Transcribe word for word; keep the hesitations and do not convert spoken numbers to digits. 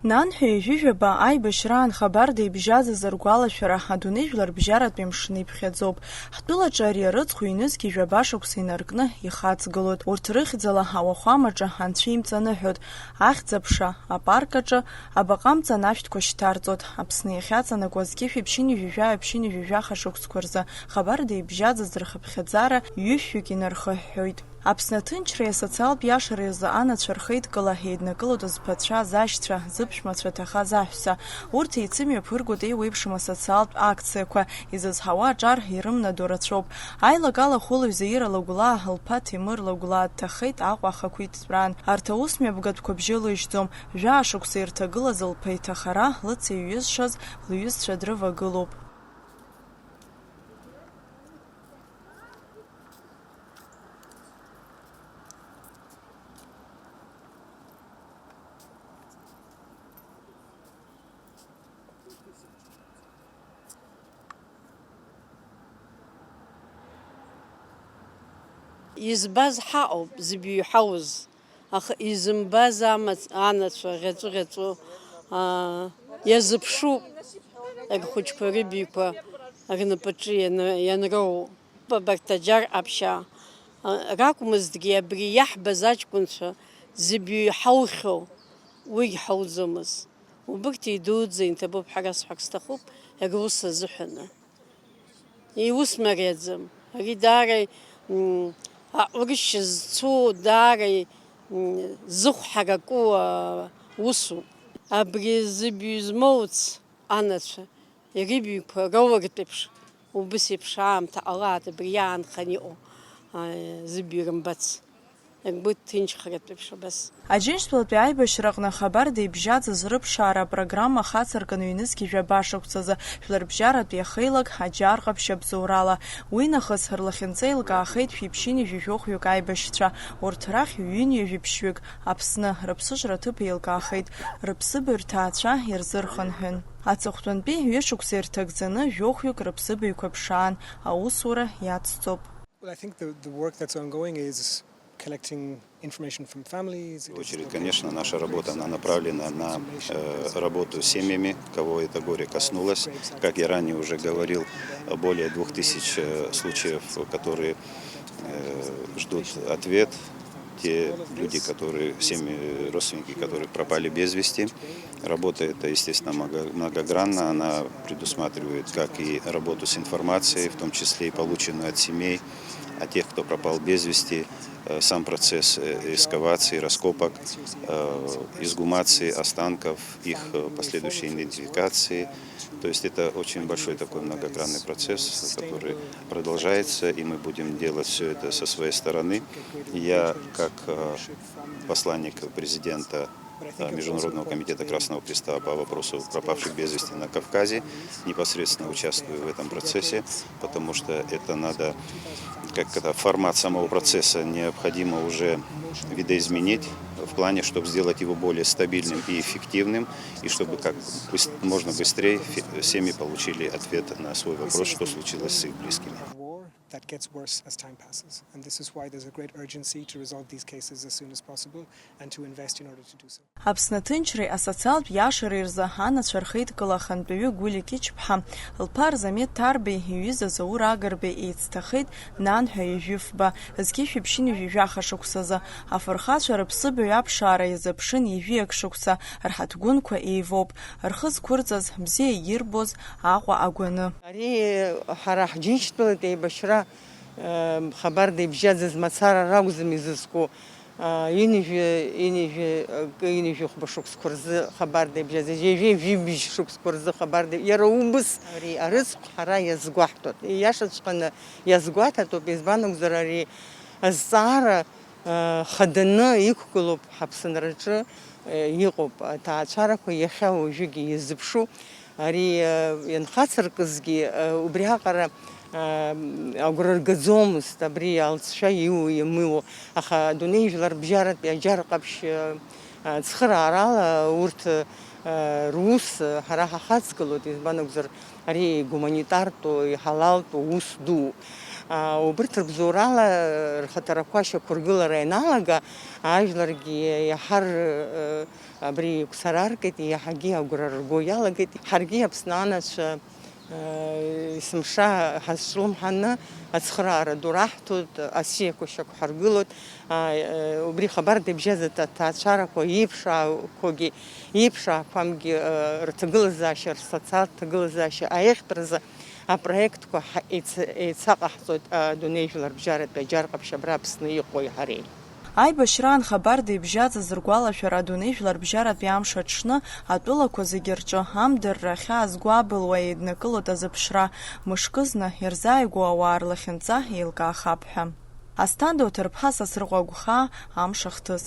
Нанҳәа ҩажәижәаба аибашьраан хабарда ибжьаӡыз ргәалашәара адунеи жәларбжьаратәи мшны иԥхьаӡоуп. Ҳтәылаҿы ари арыцхә ҩнызқьи жәаба шықәса инаркны ихаҵгылоит. Урҭ рыхьӡала ауахәамаҿы анцәа имҵаныҳәоит. Ахьӡ-аԥша апарк аҿы абаҟа амҵан ашәҭқәа шьҭарҵоит. Аԥсны иахьаҵанакуа зқьышәи ԥшьынҩажәи жәаҩа ԥшьынҩажәи жәаха шықәсқәа рзы хабарда ибжьаӡыз рхыԥхьаӡара ҩышәҩык инархыҳәҳәоит. Аԥсны аҭынчреи асоциалтә иашареи рзы анацәа рхеидкыла еиднакылоит зԥацәа, зашьцәа, зыԥшәмацәа ҭахаз аҳәса. Урҭ еицымҩаԥыргоит еиуеиԥшым асоциалтә акциақәа, изызҳауа аҿар ирымнадо рацәоуп. Аилакала Хәылаҩ Заира Лагәлаа, лԥа Ҭемыр Лагәлаа дҭахеит Аҟәа ахақәиҭтәраан. Арҭ аусмҩаԥгатәқәа бжьы лыжьӡом. Жәаа шықәса ирҭагылаз лԥа иҭахара, лыцеиҩызшаз лҩызцәа дрывагылоуп. Избаз ҳаҟоуп, зыбаҩ ҳауз, аха изымбаз амаҵ-, анацәа ӷьаҵәы-ӷьаҵәы, аа, иазыԥшуп, рхәыҷқәа рыбаҩқәа рнапаҿы ианы-, ианроу. Абарҭ аџьар ҟаԥшьаа, а, ракәмызҭгьы, абри иаҳбаз аҷкәынцәа зыбаҩ ҳаухьоу, уигь ҳауӡомызт. Убырҭ идуӡӡа инҭабуп ҳәа расҳәарц сҭахуп, рус азыҳәаны. Иус мариаӡам. Ари даара, м, аҟәрышьа зцу, даара, м, зыхә ҳараку, а, усуп. Абри зыбаҩ змоуц анацәа, рыбаҩқәа роуртә еиԥш, убыс еиԥш аамҭа ҟалааит абри иаанхан иҟоу, а, зыбаҩ рымбац. Ргәы ҭынчхаратә еиԥш абас. Аџьынџьтәылатәи аибашьраҟны хабарда ибжьаӡыз рыԥшаара апрограмма хацыркын ҩнызқьи жәаба шықәсазы, жәларбжьаратәи ахеилак аџьар ҟаԥшь абзоурала. Уинахыс рлахьынҵа еилкаахеит шәиԥшьыни жәижәохәҩык аибашьцәа. Урҭ рахь ҩынҩажәи ԥшьҩык Аԥсны рыԥсыжра аҭыԥ еилкаахеит, рыԥсыбаҩ рҭаацәа ирзырхынҳәын. Аҵыхәтәантәи ҩышықәса ирҭагӡаны жәохәҩык рыԥсыбаҩқәа ԥшаан, аусура иацҵоуп. Well, I think the, the work that's ongoing is collecting information from families. В первую очередь, конечно, наша работа, она направлена на, э, работу с семьями, кого это горе коснулось. Как я ранее уже говорил, более двух тысяч, э, случаев, которые, э, ждут ответ. Те люди, которые, семьи, родственники, которые пропали без вести. Работа эта, естественно, много-, многогранна. Она предусматривает как и работу с информацией, в том числе и полученную от семей, от тех, кто пропал без вести, э, сам процесс, э, экскавации, раскопок, э, эксгумации останков, их, э, последующей идентификации. То есть это очень большой такой многогранный процесс, который продолжается, и мы будем делать всё это со своей стороны. Я, как, э, посланник президента, э, Международного комитета Красного Креста по вопросу пропавших без вести на Кавказе, непосредственно участвую в этом процессе, потому что это надо, как это, формат самого процесса необходимо уже видоизменить в плане, чтобы сделать его более стабильным и эффективным, и чтобы как быс-, можно быстрее фи-, семьи получили ответ на свой вопрос, что случилось с их близкими. War that gets worse as time passes, and this is why there's a great urgency to resolve these cases as soon as possible and to invest in order to do so. Аԥсны аҭынчреи асоциалтә иашареи рзы анацәа рхеидкыла ахантәаҩы Гәлиа Кьычԥҳа, лԥа Арзамеҭ Ҭарбеи иҩыза Заур Агрбеи еицҭахеит нанҳәа ҩажәи фба, зқьышәи ԥшьынҩажәи жәаха шықәсазы. Афырхацәа рыԥсыбаҩ аԥшаара иазыԥшын ҩажәиак шықәса, рҳаҭгәынқәа еивоуп, рхы зқәырҵаз, бзиа ирбоз Аҟәа агәаны. Ари ҳара ҳџьынџьтәылатә еибашьра, э, хабарда ибжьаӡыз мацара ракәӡам изызку. Ҩынҩажәи, ҩынҩажәи акы, ҩынҩажәи хәба шықәсқәа рзы хабарда ибжьаӡ, ҩажәи жәибжь шықәсқәа рзы хабарда, иара убыс ари арыцхә ҳара иазгәаҳҭоит. Ииашаҵәҟьаны иазгәаҭатәуп, избан акәзар, ари азҵаара, а, хаданы иқәгылоуп ҳаԥсынраҿы, а, иҟоуп аҭаацәарақәа иахьа уажәыгьы иазыԥшу. Ари, э, ианхацыркызгьы, э, убриаҟара, э, агәра ргаӡомызт, абри алҵшәа иу-, иамоу. Аха адунеи жәларбжьаратәи аџьар ҟаԥшь, э, э, цхыраарала урҭ, э, рус, э, ҳара ҳахаҵгылоит, избан акәзар, ари гуманитартәу, иҳалалтәу ус ду. Убырҭ рыбзоурала рхаҭарақәа ашьақәыргылара ианалага, ажәларгьы иаҳар абри игәцараркит, иаҳагьы агәра рго иалагеит. Ҳаргьы Аԥсны анацәа есымша ҳазҿлымҳаны ацхыраара ду раҳҭоит, асиақәа шьақәҳаргылоит. Убри хабарда ибжьаӡат аҭаацәарақәа, иеиԥшаақәагьы, иеиԥшаақәамгьы рҭагылазаашьа, рсоциалтә ҭагылазаашьа аиӷьтәразы апроектқәа еицаҟаҳҵоит адунеи жәларбжьаратәи аџьар ҟаԥшь абра Аԥсны иҟоу иҳареи. Аибашьраан хабарда ибжьаӡыз ргәалашәара адунеи жәларбжьаратәи амш аҽны атәылақәа зегьы рҿы амдырра ахьаазгәаабылуа еиднакылоит азыԥшра, мышкызны ирзааигәоу ауаа рлахьынҵа еилкаахап ҳәа. Асҭанда Оҭырԥҳа Сасрыҟәа Гәхаа, Амш ахҭыс.